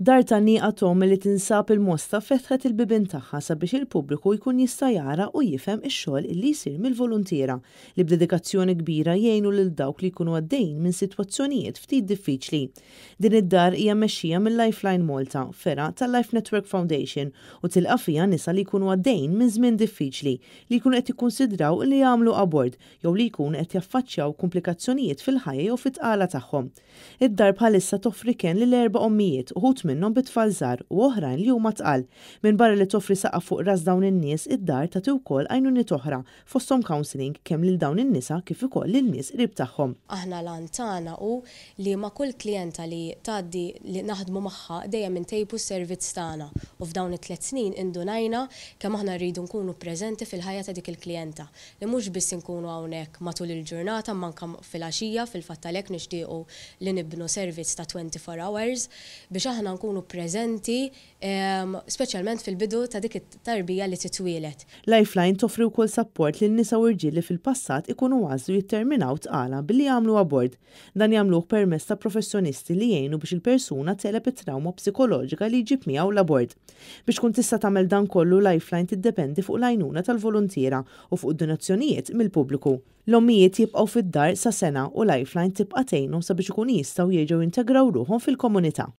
Dar Tgħanniqa t'Omm li tinsab il-Mosta fetħet il-bibien tagħha sabiex il-pubbliku jkun jista' jara u jifhem ix-xogħol li jsir mill-voluntiera li b'dedikazzjoni kbira jgħinu lil dawk li jkunu għaddejjin minn sitwazzjonijiet ftit diffiċli. Din id-dar hija mmexxija mill-Lifeline Malta, fergħa tal-Life Network Foundation, u tilqa' fiha nisa li jkunu għaddejjin minn żmien diffiċli, li jkunu qed jikkunsidraw li jagħmlu abort jew li jkunu qed jaffaċċjaw kumplikazzjonijiet fil-ħajja jew fit-tqala tagħhom. Id-dar bħalissa toffri kenn lil erba' ommijiet, uħud minnhom bi tfal żgħar u oħrajn li huma tqal. Minbarra li toffri saqaf fuq ras dawn in-nies, id-dar tagħti wkoll għajnuniet oħra, fosthom counselling, kemm lil dawn in-nisa kif ukoll lil nies qrib tagħhom. Aħna l-għan tagħna hu li ma' kull klijenta li tgħaddi li naħdmu magħha dejjem intejbu s-servizz tagħna u f'dawn it-tliet snin indunajna kemm aħna rridu nkunu preżenti fil-ħajja ta' dik il-klijenta. Li mhux biss inkunu hawnhekk matul il-ġurnata imma anke filgħaxija, fil-fatt għalhekk nixtiequ li nibnu servizz ta' 24 hours biex aħna nkunu preżenti speċjalment fil-bidu ta' dik it-tarbija li titwieled. Lifeline toffri wkoll sapport lil nisa u rġiel li fil-passat ikunu għażlu jitterminaw tqala billi jagħmlu abort. Dan jagħmluh permezz ta' professjonisti li jgħinu biex il-persuna tegħleb it-trawma psikoloġika li jġib miegħu l-abort. Biex tkun tista' tagħmel dan kollu, Lifeline tiddependi fuq l-għajnuna tal-voluntiera u fuq id-donazzjonijiet mill-pubbliku. L-ommijiet jibqgħu fid-dar sa sena u Lifeline tibqa' tgħinhom sabiex ikunu jistgħu jerġgħu jintegraw ruħhom fil-komunità.